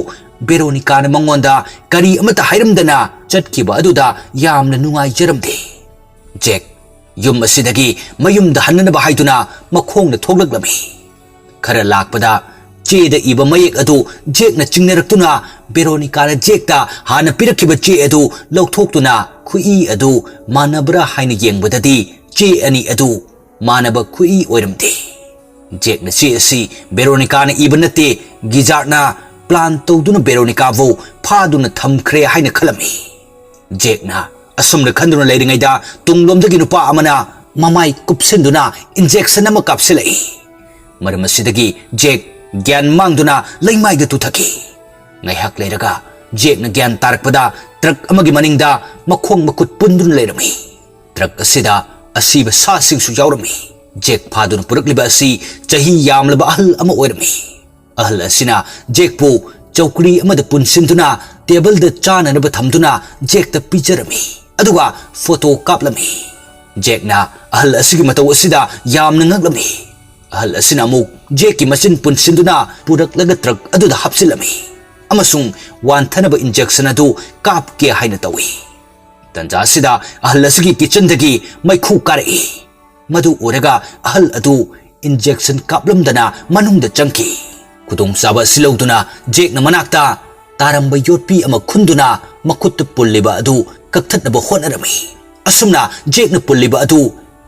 ꯕꯦꯔꯣꯅꯤꯀꯥꯅ ꯃꯉꯣꯟꯗ ꯀꯔꯤ ꯑꯃꯠꯇ ꯍꯥꯏꯔꯝꯗꯅ ꯆꯠꯈꯤꯕ ꯑꯗꯨꯗ ꯌꯥꯝꯅ ꯅꯨꯡꯉꯥꯏꯖꯔꯝꯗꯦ꯫ ꯖꯦꯛ ꯌꯨꯝ ꯑꯁꯤꯗꯒꯤ ꯃꯌꯨꯝꯗ ꯍꯟꯅꯅꯕ ꯍꯥꯏꯗꯨꯅ ꯃꯈꯣꯡꯅ ꯊꯣꯛꯂꯛꯂꯝꯃꯤ꯫ ꯈꯔ ꯂꯥꯛꯄꯗ ꯆꯦꯗ ꯏꯕ ꯃꯌꯦꯛ ꯑꯗꯨ ꯖꯦꯛꯅ ꯆꯤꯡꯅꯔꯛꯇꯨꯅ ꯕꯦꯔꯣꯅꯤꯀꯥꯅ ꯖꯦꯛꯇ ꯍꯥꯟꯅ ꯄꯤꯔꯛꯈꯤꯕ ꯆꯦ ꯑꯗꯨ ꯂꯧꯊꯣꯛꯇꯨꯅ ꯈꯨꯏ ꯑꯗꯨ ꯃꯥꯟꯅꯕ꯭ꯔꯥ ꯍꯥꯏꯅ ꯌꯦꯡꯕꯗꯗꯤ ꯆꯦ ꯑꯅꯤ ꯑꯗꯨ ꯃꯥꯟꯅꯕ ꯈꯨꯏ ꯑꯣꯏꯔꯝꯗꯦ꯫ ꯖꯦꯛꯅ ꯆꯦ ꯑꯁꯤ ꯕꯦꯔꯣꯅꯤꯀꯥꯅ ꯏꯕ ꯅꯠꯇꯦ, ꯒꯤꯖꯥꯔꯠꯅ ꯄ꯭ꯂꯥꯟ ꯇꯧꯗꯨꯅ ꯕꯦꯔꯣꯅꯤꯀꯥꯕꯨ ꯐꯥꯗꯨꯅ ꯊꯝꯈ꯭ꯔꯦ ꯍꯥꯏꯅ ꯈꯜꯂꯝꯃꯤ꯫ ꯖꯦꯛꯅ ꯑꯁꯨꯝꯅ ꯈꯟꯗꯨꯅ ꯂꯩꯔꯤꯉꯩꯗ ꯇꯨꯡꯂꯣꯝꯗꯒꯤ ꯅꯨꯄꯥ ꯑꯃꯅ ꯃꯃꯥꯏ ꯀꯨꯞꯁꯤꯟꯗꯨꯅ ꯏꯟꯖꯦꯛꯁꯟ ꯑꯃ ꯀꯥꯞꯁꯤꯜꯂꯛꯏ꯫ ꯃꯔꯝ ꯑꯁꯤꯗꯒꯤ ꯖꯦꯛ ꯒ꯭ꯌꯥꯟ ꯃꯥꯡꯗꯨꯅ ꯂꯩꯃꯥꯏꯗ ꯇꯨꯊꯈꯤ꯫ ꯉꯥꯏꯍꯥꯛ ꯂꯩꯔꯒ ꯖꯦꯛꯅ ꯒ꯭ꯌꯥꯟ ꯇꯥꯔꯛꯄꯗ ꯇ꯭ꯔꯛ ꯑꯃꯒꯤ ꯃꯅꯤꯡꯗ ꯃꯈꯣꯡ ꯃꯈꯨꯠ ꯄꯨꯟꯗꯨꯅ ꯂꯩꯔꯝꯃꯤ꯫ ꯇ꯭ꯔꯛ ꯑꯁꯤꯗ ꯑꯁꯤꯕ ꯁꯥꯁꯤꯡꯁꯨ ꯌꯥꯎꯔꯝꯃꯤ꯫ ꯖꯦꯛ ꯐꯥꯗꯨꯅ ꯄꯨꯔꯛꯂꯤꯕ ꯑꯁꯤ ꯆꯍꯤ ꯌꯥꯝꯂꯕ ꯑꯍꯜ ꯑꯃ ꯑꯣꯏꯔꯝꯃꯤ꯫ ꯑꯍꯜ ꯑꯁꯤꯅ ꯖꯦꯛꯄꯨ ꯆꯧꯀ꯭ꯔꯤ ꯑꯃꯗ ꯄꯨꯟꯁꯤꯟꯗꯨꯅ ꯇꯦꯕꯜꯗ ꯆꯥꯅꯅꯕ ꯊꯝꯗꯨꯅ ꯖꯦꯛꯇ ꯄꯤꯖꯔꯝꯃꯤ꯫ ꯑꯗꯨꯒ ꯐꯣꯇꯣ ꯀꯥꯞꯂꯝꯃꯤ꯫ ꯖꯦꯛꯅ ꯑꯍꯜ ꯑꯁꯤꯒꯤ ꯃꯇꯧ ꯑꯁꯤꯗ ꯌꯥꯝꯅ ꯉꯛꯂꯝꯃꯤ꯫ ꯑꯍꯜ ꯑꯁꯤꯅ ꯑꯃꯨꯛ ꯖꯦꯛꯀꯤ ꯃꯆꯤꯟ ꯄꯨꯟꯁꯤꯟꯗꯨꯅ ꯄꯨꯔꯛꯂꯒ ꯇ꯭ꯔꯛ ꯑꯗꯨꯗ ꯍꯥꯞꯆꯤꯜꯂꯝꯃꯤ ꯑꯃꯁꯨꯡ ꯋꯥꯟꯊꯅꯕ ꯏꯟꯖꯦꯛꯁꯟ ꯑꯗꯨ ꯀꯥꯞꯀꯦ ꯍꯥꯏꯅ ꯇꯧꯏ꯫ ꯇꯟꯖꯥ ꯑꯁꯤꯗ ꯑꯍꯜ ꯑꯁꯤꯒꯤ ꯀꯤꯆꯟꯗꯒꯤ ꯃꯩꯈꯨ ꯀꯥꯔꯛꯏ꯫ ꯃꯗꯨ ꯎꯔꯒ ꯑꯍꯜ ꯑꯗꯨ ꯏꯟꯖꯦꯛꯁꯟ ꯀꯥꯞꯂꯝꯗꯅ ꯃꯅꯨꯡꯗ ꯆꯪꯈꯤ꯫ ꯈꯨꯗꯣꯡꯆꯥꯕ ꯑꯁꯤ ꯂꯧꯗꯨꯅ ꯖꯦꯛꯅ ꯃꯅꯥꯛꯇ ꯇꯥꯔꯝꯕ ꯌꯣꯠꯄꯤ ꯑꯃ ꯈꯨꯟꯗꯨꯅ ꯃꯈꯨꯠꯇ ꯄꯨꯜꯂꯤꯕ ꯑꯗꯨ ꯀꯛꯊꯠꯅꯕ ꯍꯣꯠꯅꯔꯝꯃꯤ꯫ ꯑꯁꯨꯝꯅ ꯖꯦꯛꯅ ꯄꯨꯜꯂꯤꯕ ꯑꯗꯨ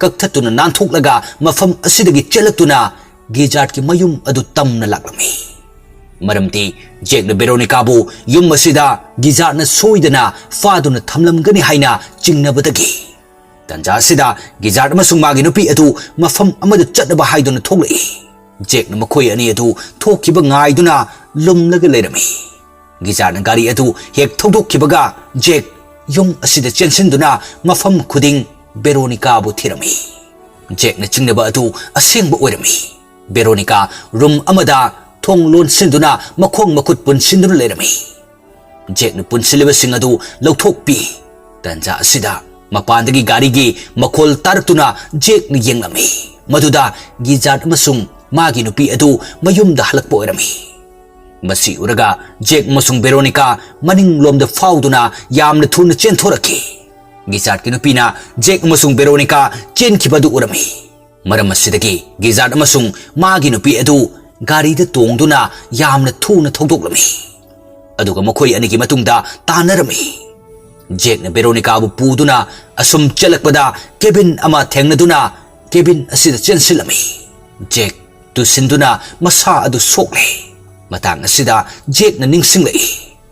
ꯀꯛꯊꯠꯇꯨꯅ ꯅꯥꯟꯊꯣꯛꯂꯒ ꯃꯐꯝ ꯑꯁꯤꯗꯒꯤ ꯆꯦꯜꯂꯛꯇꯨꯅ ꯒꯤꯖꯥꯔꯠꯀꯤ ꯃꯌꯨꯝ ꯑꯗꯨ ꯇꯝꯅ ꯂꯥꯛꯂꯝꯃꯤ꯫ ꯃꯔꯝꯗꯤ ꯖꯦꯛꯅ ꯕꯦꯔꯣꯅꯤꯀꯥꯕꯨ ꯌꯨꯝ ꯑꯁꯤꯗ ꯒꯤꯖꯥꯔꯠꯅ ꯁꯣꯏꯗꯅ ꯐꯥꯗꯨꯅ ꯊꯝꯂꯝꯒꯅꯤ ꯍꯥꯏꯅ ꯆꯤꯡꯅꯕꯗꯒꯤ꯫ ꯇꯟꯖꯥ ꯑꯁꯤꯗ ꯒꯤꯖꯥꯔꯠ ꯑꯃꯁꯨꯡ ꯃꯥꯒꯤ ꯅꯨꯄꯤ ꯑꯗꯨ ꯃꯐꯝ ꯑꯃꯗ ꯆꯠꯅꯕ ꯍꯥꯏꯗꯨꯅ ꯊꯣꯛꯂꯛꯏ꯫ ꯖꯦꯛꯅ ꯃꯈꯣꯏ ꯑꯅꯤ ꯑꯗꯨ ꯊꯣꯛꯈꯤꯕ ꯉꯥꯏꯗꯨꯅ ꯂꯨꯝꯂꯒ ꯂꯩꯔꯝꯃꯤ꯫ ꯒꯤꯖꯥꯔꯠꯅ ꯒꯥꯔꯤ ꯑꯗꯨ ꯍꯦꯛ ꯊꯧꯗꯣꯛꯈꯤꯕꯒ ꯖꯦꯛ ꯌꯨꯝ ꯑꯁꯤꯗ ꯆꯦꯟꯁꯤꯟꯗꯨꯅ ꯃꯐꯝ ꯈꯨꯗꯤꯡ ꯕꯦꯔꯣꯅꯤꯀꯥꯕꯨ ꯊꯤꯔꯝꯃꯤ꯫ ꯖꯦꯛꯅ ꯆꯤꯡꯅꯕ ꯑꯗꯨ ꯑꯁꯦꯡꯕ ꯑꯣꯏꯔꯝꯃꯤ꯫ ꯕꯦꯔꯣꯅꯤꯀꯥ ꯔꯨꯝ ꯑꯃꯗ ꯊꯣꯡ ꯂꯣꯟꯁꯤꯟꯗꯨꯅ ꯃꯈꯣꯡ ꯃꯈꯨꯠ ꯄꯨꯟꯁꯤꯟꯗꯨꯅ ꯂꯩꯔꯝꯃꯤ꯫ ꯖꯦꯛꯅ ꯄꯨꯟꯁꯤꯜꯂꯤꯕꯁꯤꯡ ꯑꯗꯨ ꯂꯧꯊꯣꯛꯄꯤ꯫ ꯇꯥꯟꯖꯥ ꯑꯁꯤꯗ ꯃꯄꯥꯟꯗꯒꯤ ꯒꯥꯔꯤꯒꯤ ꯃꯈꯣꯜ ꯇꯥꯔꯛꯇꯨꯅ ꯖꯦꯛꯅ ꯌꯦꯡꯂꯝꯃꯤ꯫ ꯃꯗꯨꯗ ꯒꯤꯖꯥꯔꯠ ꯑꯃꯁꯨꯡ ꯃꯥꯒꯤ ꯅꯨꯄꯤ ꯑꯗꯨ ꯃꯌꯨꯝꯗ ꯍꯜꯂꯛꯄ ꯑꯣꯏꯔꯝꯃꯤ꯫ ꯃꯁꯤ ꯎꯔꯒ ꯖꯦꯛ ꯑꯃꯁꯨꯡ ꯕꯦꯔꯣꯅꯤꯀꯥ ꯃꯅꯤꯡꯂꯣꯝꯗ ꯐꯥꯎꯗꯨꯅ ꯌꯥꯝꯅ ꯊꯨꯅ ꯆꯦꯟꯊꯣꯔꯛꯈꯤ꯫ ꯒꯤꯖꯥꯔꯠꯀꯤ ꯅꯨꯄꯤꯅ ꯖꯦꯛ ꯑꯃꯁꯨꯡ ꯕꯦꯔꯣꯅꯤꯀꯥ ꯆꯦꯟꯈꯤꯕ ꯑꯗꯨ ꯎꯔꯝꯃꯤ꯫ ꯃꯔꯝ ꯑꯁꯤꯗꯒꯤ ꯒꯤꯖꯥꯔꯠ ꯑꯃꯁꯨꯡ ꯃꯥꯒꯤ ꯅꯨꯄꯤ ꯑꯗꯨ ꯒꯥꯔꯤꯗ ꯇꯣꯡꯗꯨꯅ ꯌꯥꯝꯅ ꯊꯨꯅ ꯊꯧꯗꯣꯛꯂꯝꯃꯤ꯫ ꯑꯗꯨꯒ ꯃꯈꯣꯏ ꯑꯅꯤꯒꯤ ꯃꯇꯨꯡꯗ ꯇꯥꯟꯅꯔꯝꯃꯤ꯫ ꯖꯦꯛꯅ ꯕꯦꯔꯣꯅꯤꯀꯥꯕꯨ ꯄꯨꯗꯨꯅ ꯑꯁꯨꯝ ꯆꯠꯂꯛꯄꯗ ꯀꯦꯕꯤꯟ ꯑꯃ ꯊꯦꯡꯅꯗꯨꯅ ꯀꯦꯕꯤꯟ ꯑꯁꯤꯗ ꯆꯦꯟꯁꯤꯜꯂꯝꯃꯤ꯫ ꯖꯦꯛ ꯇꯨꯁꯤꯟꯗꯨꯅ ꯃꯁꯥ ꯑꯗꯨ ꯁꯣꯛꯂꯦ꯫ ꯃꯇꯥꯡ ꯑꯁꯤꯗ ꯖꯦꯛꯅ ꯅꯤꯡꯁꯤꯡꯂꯛꯏ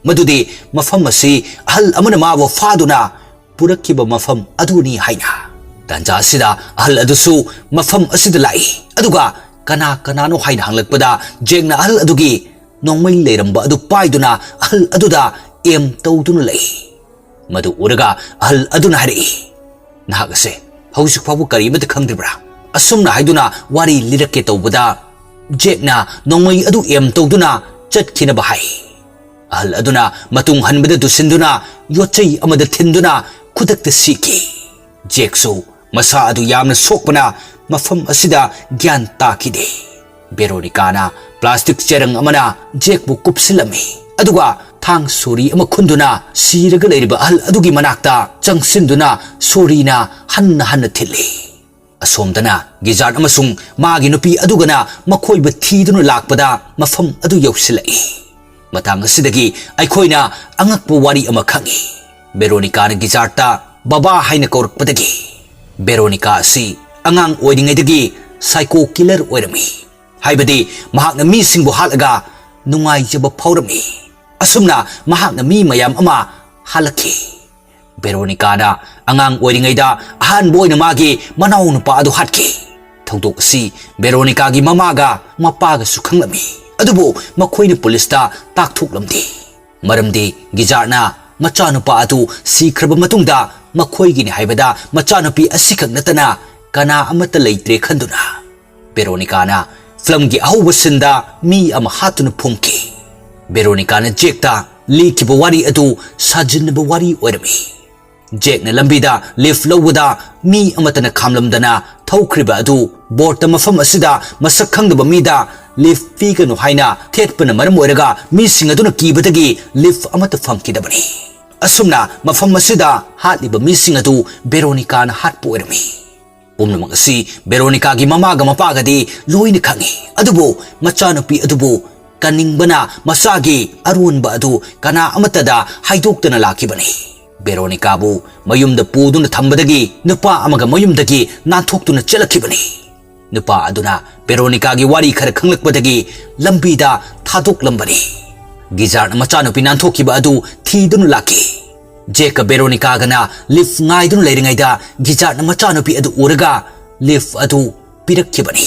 ꯃꯗꯨꯗꯤ ꯃꯐꯝ ꯑꯁꯤ ꯑꯍꯜ ꯑꯃꯅ ꯃꯥꯕꯨ ꯐꯥꯗꯨꯅ ꯄꯨꯔꯛꯈꯤꯕ ꯃꯐꯝ ꯑꯗꯨꯅꯤ ꯍꯥꯏꯅ꯫ ꯇꯥꯟꯖꯥ ꯑꯁꯤꯗ ꯑꯍꯜ ꯑꯗꯨꯁꯨ ꯃꯐꯝ ꯑꯁꯤꯗ ꯂꯥꯛꯏ꯫ ꯑꯗꯨꯒ ꯀꯅꯥ ꯀꯅꯥꯅꯣ ꯍꯥꯏꯅ ꯍꯪꯂꯛꯄꯗ ꯖꯦꯛꯅ ꯑꯍꯜ ꯑꯗꯨꯒꯤ ꯅꯣꯡꯃꯩ ꯂꯩꯔꯝꯕ ꯑꯗꯨ ꯄꯥꯏꯗꯨꯅ ꯑꯍꯜ ꯑꯗꯨꯗ ꯑꯦꯝ ꯇꯧꯗꯨꯅ ꯂꯩ꯫ ꯃꯗꯨ ꯎꯔꯒ ꯑꯍꯜ ꯑꯗꯨꯅ ꯍꯥꯏꯔꯛꯏ, "ꯅꯍꯥꯛ ꯑꯁꯦ ꯍꯧꯖꯤꯛ ꯐꯥꯎꯕ ꯀꯔꯤ ꯑꯃꯠꯇ ꯈꯪꯗ꯭ꯔꯤꯕ꯭ꯔꯥ?" ꯑꯁꯨꯝꯅ ꯍꯥꯏꯗꯨꯅ ꯋꯥꯔꯤ ꯂꯤꯔꯛꯀꯦ ꯇꯧꯕꯗ ꯖꯦꯛꯅ ꯅꯣꯡꯃꯩ ꯑꯗꯨ ꯑꯦꯝ ꯇꯧꯗꯨꯅ ꯆꯠꯈꯤꯅꯕ ꯍꯥꯏ꯫ ꯑꯍꯜ ꯑꯗꯨꯅ ꯃꯇꯨꯡ ꯍꯟꯕꯗ ꯇꯨꯁꯤꯟꯗꯨꯅ ꯌꯣꯠꯆꯩ ꯑꯃꯗ ꯊꯤꯟꯗꯨꯅ ꯈꯨꯗꯛꯇ ꯁꯤꯈꯤ꯫ ꯖꯦꯛꯁꯨ ꯃꯁꯥ ꯑꯗꯨ ꯌꯥꯝꯅ ꯁꯣꯛꯄꯅ ꯃꯐꯝ ꯑꯁꯤꯗ ꯒ꯭ꯌꯥꯟ ꯇꯥꯈꯤꯗꯦ꯫ ꯕꯦꯔꯣꯅꯤꯀꯥꯅ ꯄ꯭ꯂꯥꯁꯇꯤꯛ ꯆꯦꯔꯪ ꯑꯃꯅ ꯖꯦꯛꯄꯨ ꯀꯨꯞꯁꯤꯜꯂꯝꯃꯤ꯫ ꯑꯗꯨꯒ ꯊꯥꯡ ꯁꯣꯔꯤ ꯑꯃ ꯈꯨꯟꯗꯨꯅ ꯁꯤꯔꯒ ꯂꯩꯔꯤꯕ ꯑꯍꯜ ꯑꯗꯨꯒꯤ ꯃꯅꯥꯛꯇ ꯆꯪꯁꯤꯟꯗꯨꯅ ꯁꯣꯔꯤꯅ ꯍꯟꯅ ꯍꯟꯅ ꯊꯤꯜꯂꯤ꯫ ꯑꯁꯣꯝꯗꯅ ꯒꯤꯖꯥꯔꯠ ꯑꯃꯁꯨꯡ ꯃꯥꯒꯤ ꯅꯨꯄꯤ ꯑꯗꯨꯒꯅ ꯃꯈꯣꯏꯕꯨ ꯊꯤꯗꯨꯅ ꯂꯥꯛꯄꯗ ꯃꯐꯝ ꯑꯗꯨ ꯌꯧꯁꯤꯜꯂꯛꯏ꯫ ꯃꯇꯥꯡ ꯑꯁꯤꯗꯒꯤ ꯑꯩꯈꯣꯏꯅ ꯑꯉꯛꯄ ꯋꯥꯔꯤ ꯑꯃ ꯈꯪꯏ꯫ ꯕꯦꯔꯣꯅꯤꯀꯥꯅ ꯒꯤꯖꯥꯔꯠꯇ "ꯕꯕꯥ" ꯍꯥꯏꯅ ꯀꯧꯔꯛꯄꯗꯒꯤ꯫ ꯕꯦꯔꯣꯅꯤꯀꯥ ꯑꯁꯤ ꯑꯉꯥꯡ ꯑꯣꯏꯔꯤꯉꯩꯗꯒꯤ ꯁꯥꯏꯀꯣ ꯀꯤꯂꯔ ꯑꯣꯏꯔꯝꯃꯤ꯫ ꯍꯥꯏꯕꯗꯤ ꯃꯍꯥꯛꯅ ꯃꯤꯁꯤꯡꯕꯨ ꯍꯥꯠꯂꯒ ꯅꯨꯡꯉꯥꯏꯖꯕ ꯐꯥꯎꯔꯝꯃꯤ꯫ ꯑꯁꯨꯝꯅ ꯃꯍꯥꯛꯅ ꯃꯤ ꯃꯌꯥꯝ ꯑꯃ ꯍꯥꯠꯂꯛꯈꯤ꯫ ꯕꯦꯔꯣꯅꯤꯀꯥꯅ ꯑꯉꯥꯡ ꯑꯣꯏꯔꯤꯉꯩꯗ ꯑꯍꯥꯟꯕ ꯑꯣꯏꯅ ꯃꯥꯒꯤ ꯃꯅꯥꯎꯅꯨꯄꯥ ꯑꯗꯨ ꯍꯥꯠꯈꯤ꯫ ꯊꯧꯗꯣꯛ ꯑꯁꯤ ꯕꯦꯔꯣꯅꯤꯀꯥꯒꯤ ꯃꯃꯥꯒ ꯃꯄꯥꯒꯁꯨ ꯈꯪꯂꯝꯃꯤ꯫ ꯑꯗꯨꯕꯨ ꯃꯈꯣꯏꯅ ꯄꯨꯂꯤꯁꯇ ꯇꯥꯛꯊꯣꯛꯂꯝꯗꯦ꯫ ꯃꯔꯝꯗꯤ ꯒꯤꯖꯥꯔꯠꯅ ꯃꯆꯥꯅꯨꯄꯥ ꯑꯗꯨ ꯁꯤꯈ꯭ꯔꯕ ꯃꯇꯨꯡꯗ ꯃꯈꯣꯏꯒꯤꯅꯤ ꯍꯥꯏꯕꯗ ꯃꯆꯥꯅꯨꯄꯤ ꯑꯁꯤꯈꯛ ꯅꯠꯇꯅ ꯀꯅꯥ ꯑꯃꯠꯇ ꯂꯩꯇ꯭ꯔꯦ ꯈꯟꯗꯨꯅ ꯕꯦꯔꯣꯅꯤꯀꯥꯅ ꯐꯤꯂꯝꯒꯤ ꯑꯍꯧꯕ ꯁꯤꯟꯗ ꯃꯤ ꯑꯃ ꯍꯥꯠꯇꯨꯅ ꯐꯨꯝꯈꯤ꯫ ꯕꯦꯔꯣꯅꯤꯀꯥꯅ ꯖꯦꯛꯇ ꯂꯤꯈꯤꯕ ꯋꯥꯔꯤ ꯑꯗꯨ ꯁꯥꯖꯤꯟꯅꯕ ꯋꯥꯔꯤ ꯑꯣꯏꯔꯝꯃꯤ꯫ ꯖꯦꯛꯅ ꯂꯝꯕꯤꯗ ꯂꯤꯐ ꯂꯧꯕꯗ ꯃꯤ ꯑꯃꯠꯇꯅ ꯈꯥꯝꯂꯝꯗꯅ ꯊꯧꯈ꯭ꯔꯤꯕ ꯑꯗꯨ ꯕꯣꯔꯗ ꯃꯐꯝ ꯑꯁꯤꯗ ꯃꯁꯛ ꯈꯪꯗꯕ ꯃꯤꯗ ꯂꯤꯐ ꯄꯤꯒꯅꯨ ꯍꯥꯏꯅ ꯊꯦꯠꯄꯅ ꯃꯔꯝ ꯑꯣꯏꯔꯒ ꯃꯤꯁꯤꯡ ꯑꯗꯨꯅ ꯀꯤꯕꯗꯒꯤ ꯂꯤꯐ ꯑꯃꯠꯇ ꯐꯪꯈꯤꯗꯕꯅꯤ꯫ ꯑꯁꯨꯝꯅ ꯃꯐꯝ ꯑꯁꯤꯗ ꯍꯥꯠꯂꯤꯕ ꯃꯤꯁꯤꯡ ꯑꯗꯨ ꯕꯦꯔꯣꯅꯤꯀꯥꯅ ꯍꯥꯠꯄ ꯑꯣꯏꯔꯝꯃꯤ꯫ ꯄꯨꯝꯅꯃꯛ ꯑꯁꯤ ꯕꯦꯔꯣꯅꯤꯀꯥꯒꯤ ꯃꯃꯥꯒ ꯃꯄꯥꯒꯗꯤ ꯂꯣꯏꯅ ꯈꯪꯏ, ꯑꯗꯨꯕꯨ ꯃꯆꯥꯅꯨꯄꯤ ꯑꯗꯨꯕꯨ ꯀꯟꯅꯤꯡꯕꯅ ꯃꯆꯥꯒꯤ ꯑꯔꯣꯟꯕ ꯑꯗꯨ ꯀꯅꯥ ꯑꯃꯠꯇꯗ ꯍꯥꯏꯗꯣꯛꯇꯅ ꯂꯥꯛꯈꯤꯕꯅꯤ꯫ ꯕꯦꯔꯣꯅꯤꯀꯥꯕꯨ ꯃꯌꯨꯝꯗ ꯄꯨꯗꯨꯅ ꯊꯝꯕꯗꯒꯤ ꯅꯨꯄꯥ ꯑꯃꯒ ꯃꯌꯨꯝꯗꯒꯤ ꯅꯥꯟꯊꯣꯛꯇꯨꯅ ꯆꯠꯂꯛꯈꯤꯕꯅꯤ꯫ ꯅꯨꯄꯥ ꯑꯗꯨꯅ ꯕꯦꯔꯣꯅꯤꯀꯥꯒꯤ ꯋꯥꯔꯤ ꯈꯔ ꯈꯪꯂꯛꯄꯗꯒꯤ ꯂꯝꯕꯤꯗ ꯊꯥꯗꯣꯛꯂꯝꯕꯅꯤ꯫ ꯒꯤꯖꯥꯔꯗ ꯃꯆꯥꯅꯨꯄꯤ ꯅꯥꯟꯊꯣꯛꯈꯤꯕ ꯑꯗꯨ ꯊꯤꯗꯨꯅ ꯂꯥꯛꯈꯤ꯫ ꯖꯦꯛꯀ ꯕꯦꯔꯣꯅꯤꯀꯥꯒꯅ ꯂꯤꯐ ꯉꯥꯏꯗꯨꯅ ꯂꯩꯔꯤꯉꯩꯗ ꯒꯤꯖꯥꯔꯗꯅ ꯃꯆꯥꯅꯨꯄꯤ ꯑꯗꯨ ꯎꯔꯒ ꯂꯤꯐ ꯑꯗꯨ ꯄꯤꯔꯛꯈꯤꯕꯅꯤ꯫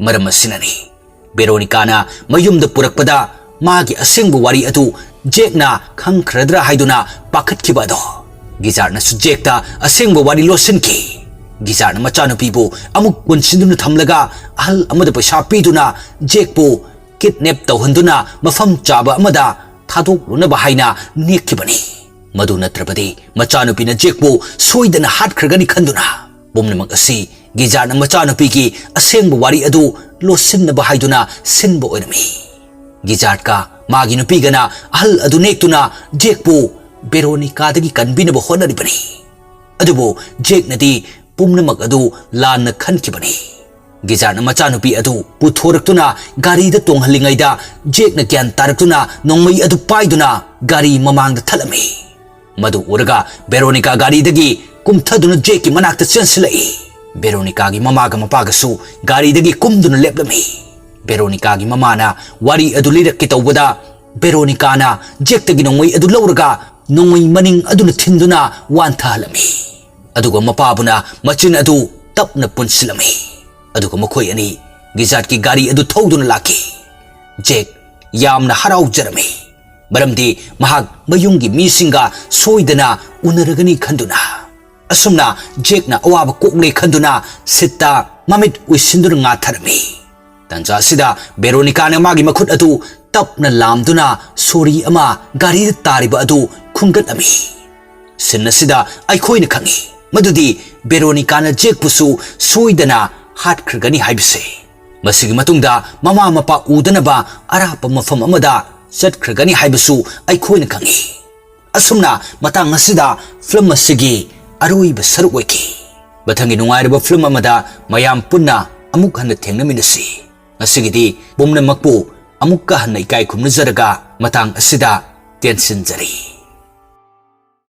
ꯃꯔꯝ ꯑꯁꯤꯅꯅꯤ ꯕꯦꯔꯣꯅꯤꯀꯥꯅ ꯃꯌꯨꯝꯗ ꯄꯨꯔꯛꯄꯗ ꯃꯥꯒꯤ ꯑꯁꯦꯡꯕ ꯋꯥꯔꯤ ꯑꯗꯨ ꯖꯦꯛꯅ ꯈꯪꯈ꯭ꯔꯗ꯭ꯔꯥ ꯍꯥꯏꯗꯨꯅ ꯄꯥꯈꯠꯈꯤꯕ ꯑꯗꯣ꯫ ꯒꯤꯖꯥꯔꯗꯅꯁꯨ ꯖꯦꯛꯇ ꯑꯁꯦꯡꯕ ꯋꯥꯔꯤ ꯂꯣꯠꯁꯤꯟꯈꯤ꯫ ꯒꯤꯖꯥꯔꯗꯅ ꯃꯆꯥꯅꯨꯄꯤꯕꯨ ꯑꯃꯨꯛ ꯄꯨꯟꯁꯤꯟꯗꯨꯅ ꯊꯝꯂꯒ ꯑꯍꯜ ꯑꯃꯗ ꯄꯩꯁꯥ ꯄꯤꯗꯨꯅ ꯖꯦꯛꯄꯨ ꯀꯤꯗꯅꯦꯞ ꯇꯧꯍꯟꯗꯨꯅ ꯃꯐꯝ ꯆꯥꯕ ꯑꯃꯗ ꯊꯥꯗꯣꯛꯂꯨꯅꯕ ꯍꯥꯏꯅ ꯅꯦꯛꯈꯤꯕꯅꯤ꯫ ꯃꯗꯨ ꯅꯠꯇ꯭ꯔꯕꯗꯤ ꯃꯆꯥꯅꯨꯄꯤꯅ ꯖꯦꯛꯄꯨ ꯁꯣꯏꯗꯅ ꯍꯥꯠꯈ꯭ꯔꯒꯅꯤ ꯈꯟꯗꯨꯅ ꯄꯨꯝꯅꯃꯛ ꯑꯁꯤ ꯒꯤꯖꯥꯔꯗꯅ ꯃꯆꯥꯅꯨꯄꯤꯒꯤ ꯑꯁꯦꯡꯕ ꯋꯥꯔꯤ ꯑꯗꯨ ꯂꯣꯠꯁꯤꯟꯅꯕ ꯍꯥꯏꯗꯨꯅ ꯁꯤꯟꯕ ꯑꯣꯏꯔꯝꯃꯤ꯫ ꯒꯤꯖꯥꯔꯗꯀ ꯃꯥꯒꯤ ꯅꯨꯄꯤꯒꯅ ꯑꯍꯜ ꯑꯗꯨ ꯅꯦꯛꯇꯨꯅ ꯖꯦꯛꯄꯨ ꯕꯦꯔꯣꯅꯤꯀꯥꯗꯒꯤ ꯀꯟꯕꯤꯅꯕ ꯍꯣꯠꯅꯔꯤꯕꯅꯤ꯫ ꯑꯗꯨꯕꯨ ꯖꯦꯛꯅꯗꯤ ꯄꯨꯝꯅꯃꯛ ꯑꯗꯨ ꯂꯥꯟꯅ ꯈꯟꯈꯤꯕꯅꯤ꯫ ꯒꯤꯖꯥꯔꯗꯅ ꯃꯆꯥꯅꯨꯄꯤ ꯑꯗꯨ ꯄꯨꯊꯣꯔꯛꯇꯨꯅ ꯒꯥꯔꯤꯗ ꯇꯣꯡꯍꯜꯂꯤꯉꯩꯗ ꯖꯦꯛꯅ ꯒ꯭ꯌꯥꯟ ꯇꯥꯔꯛꯇꯨꯅ ꯅꯣꯡꯃꯩ ꯑꯗꯨ ꯄꯥꯏꯗꯨꯅ ꯒꯥꯔꯤ ꯃꯃꯥꯡꯗ ꯊꯠꯂꯝꯃꯤ꯫ ꯃꯗꯨ ꯎꯔꯒ ꯕꯦꯔꯣꯅꯤꯀꯥ ꯒꯥꯔꯤꯗꯒꯤ ꯀꯨꯝꯊꯗꯨꯅ ꯖꯦꯛꯀꯤ ꯃꯅꯥꯛꯇ ꯆꯦꯟꯁꯤꯜꯂꯛꯏ꯫ ꯕꯦꯔꯣꯅꯤꯀꯥꯒꯤ ꯃꯃꯥꯒ ꯃꯄꯥꯒꯁꯨ ꯒꯥꯔꯤꯗꯒꯤ ꯀꯨꯝꯗꯨꯅ ꯂꯦꯞꯂꯝꯃꯤ꯫ ꯕꯦꯔꯣꯅꯤꯀꯥꯒꯤ ꯃꯃꯥꯅ ꯋꯥꯔꯤ ꯑꯗꯨ ꯂꯤꯔꯛꯀꯦ ꯇꯧꯕꯗ ꯕꯦꯔꯣꯅꯤꯀꯥꯅ ꯖꯦꯛꯇꯒꯤ ꯅꯣꯡꯃꯩ ꯑꯗꯨ ꯂꯧꯔꯒ ꯅꯣꯡꯃꯩ ꯃꯅꯤꯡ ꯑꯗꯨꯅ ꯊꯤꯟꯗꯨꯅ ꯋꯥꯟꯊꯍꯜꯂꯝꯃꯤ꯫ ꯑꯗꯨꯒ ꯃꯄꯥꯕꯨꯅ ꯃꯆꯤꯟ ꯑꯗꯨ ꯇꯞꯅ ꯄꯨꯟꯁꯤꯜꯂꯝꯃꯤ꯫ ꯑꯗꯨꯒ ꯃꯈꯣꯏ ꯑꯅꯤ ꯒꯤꯖꯥꯔꯗꯀꯤ ꯒꯥꯔꯤ ꯑꯗꯨ ꯊꯧꯗꯨꯅ ꯂꯥꯛꯈꯤ꯫ ꯖꯦꯛ ꯌꯥꯝꯅ ꯍꯔꯥꯎꯖꯔꯝꯃꯤ꯫ ꯃꯔꯝꯗꯤ ꯃꯍꯥꯛ ꯃꯌꯨꯝꯒꯤ ꯃꯤꯁꯤꯡꯒ ꯁꯣꯏꯗꯅ ꯎꯅꯔꯒꯅꯤ ꯈꯟꯗꯨꯅ꯫ ꯑꯁꯨꯝꯅ ꯖꯦꯛꯅ ꯑꯋꯥꯕ ꯀꯣꯛꯂꯦ ꯈꯟꯗꯨꯅ ꯁꯤꯠꯇ ꯃꯃꯤꯠ ꯎꯏꯁꯤꯟꯗꯨꯅ ꯉꯥꯊꯔꯝꯃꯤ꯫ ꯇꯟꯖꯥ ꯑꯁꯤꯗ ꯕꯦꯔꯣꯅꯤꯀꯥꯅ ꯃꯥꯒꯤ ꯃꯈꯨꯠ ꯑꯗꯨ ꯇꯞꯅ ꯂꯥꯝꯗꯨꯅ ꯁꯣꯔꯤ ꯑꯃ ꯒꯥꯔꯤꯗ ꯇꯥꯔꯤꯕ ꯑꯗꯨ ꯈꯨꯟꯒꯠꯂꯝꯃꯤ꯫ ꯁꯤꯟ ꯑꯁꯤꯗ ꯑꯩꯈꯣꯏꯅ ꯈꯪꯏ ꯃꯗꯨꯗꯤ ꯕꯦꯔꯣꯅꯤꯀꯥꯅ ꯖꯦꯛꯄꯨꯁꯨ ꯁꯣꯏꯗꯅ ꯍꯥꯠꯈ꯭ꯔꯒꯅꯤ ꯍꯥꯏꯕꯁꯦ꯫ ꯃꯁꯤꯒꯤ ꯃꯇꯨꯡꯗ ꯃꯃꯥ ꯃꯄꯥ ꯎꯗꯅꯕ ꯑꯔꯥꯞꯄ ꯃꯐꯝ ꯑꯃꯗ ꯆꯠꯈ꯭ꯔꯒꯅꯤ ꯍꯥꯏꯕꯁꯨ ꯑꯩꯈꯣꯏꯅ ꯈꯪꯏ꯫ ꯑꯁꯨꯝꯅ ꯃꯇꯥꯡ ꯑꯁꯤꯗ ꯐꯤꯂꯝ ꯑꯁꯤꯒꯤ ꯑꯔꯣꯏꯕ ꯁꯔꯨꯛ ꯑꯣꯏꯈꯤ꯫ ꯃꯊꯪꯒꯤ ꯅꯨꯡꯉꯥꯏꯔꯕ ꯐꯤꯂꯝ ꯑꯃꯗ ꯃꯌꯥꯝ ꯄꯨꯟꯅ ꯑꯃꯨꯛ ꯍꯟꯅ ꯊꯦꯡꯅꯃꯤꯟꯅꯁꯤ꯫ ꯉꯁꯤꯒꯤꯗꯤ ꯄꯨꯝꯅꯃꯛꯄꯨ ꯑꯃꯨꯛꯀ ꯍꯟꯅ ꯏꯀꯥꯏ ꯈꯨꯝꯅꯖꯔꯒ ꯃꯇꯥꯡ ꯑꯁꯤꯗ ꯇꯦꯟꯁꯤꯟꯖꯔꯤ꯫